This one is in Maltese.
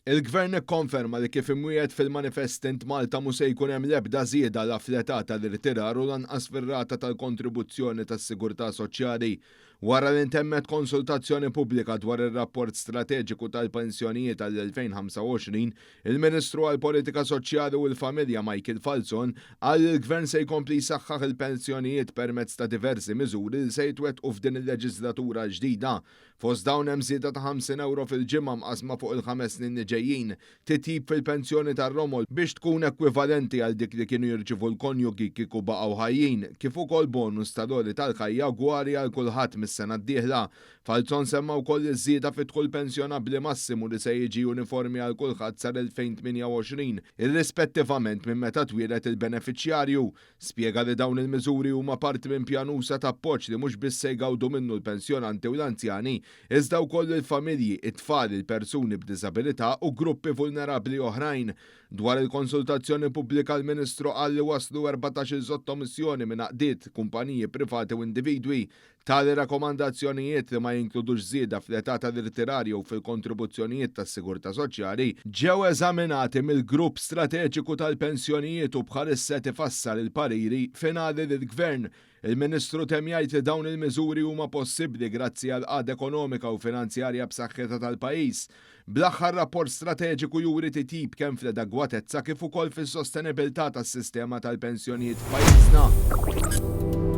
Il-Gvern ikkonferma li kif imwiegħed fil-manifest Int Malta mhu se jkun hemm l-ebda żieda la fl-età tal-irtirar u lanqas fir-rata tal-kontribuzzjoni tas-sigurtà soċjali. Wara li ntemmet konsultazzjoni pubblika dwar ir-rapport strateġiku tal-pensjonijiet għall-2025, il-Ministru għall-Politika Soċjali u l-Familja Michael Falzon qal li l-Gvern se jkompli jsaħħaħ il-pensjonijiet permezz ta' diversi miżuri li se jitwettqu f'din il-leġiżlatura l-ġdida. Fost dawn hemm żieda ta' 50 ewro fil-ġimgħa mqassma fuq il-ħames snin li ġejjin, titjib fil-pensjoni tar-romol biex tkun ekwivalenti għal dik li kienu jirċievu l-konjugi kieku baqgħu ħajjin, kif ukoll bonus tal-għoli tal-ħajja ugwali għal kulħadd mis-sena d-dieħla. Falzon semma wkoll iż-żieda fid-dħul pensjonabbli massimu li se jiġi uniformi għal kulħadd sal-2028, irrispettivament minn meta twieled il-benefiċjarju. Spjega li dawn il-miżuri huma parti minn pjan usa' ta' appoġġ li mhux biss se jgawdu minnu l-pensjonanti u l-anzjani, iżda wkoll il-familji, it-tfal, il-persuni b'diżabilità u gruppi vulnerabbli oħrajn. Dwar il-konsultazzjoni pubblika l-Ministru qal li waslu 14-il sottomissjoni minn għaqdiet, kumpaniji privati u individwi. Tali rakkomandazzjonijiet, li ma jinkludux żieda fl-età tal-irtirar jew fil-kontribuzzjonijiet tas-sigurtà soċjali, ġew eżaminati mill-Grupp Strateġiku tal-Pensjonijiet u bħalissa qed ifassal il-pariri finali lill-Gvern. Il-Ministru temm jgħid li dawn il-miżuri huma possibbli grazzi għall-qagħda ekonomika u finanzjarja b'saħħitha tal-pajjiż, bl-aħħar rapport strateġiku juri titjib kemm fl-adegwatezza kif ukoll fis-sostenibilità tas-sistema tal-pensjonijiet f'pajjiżna.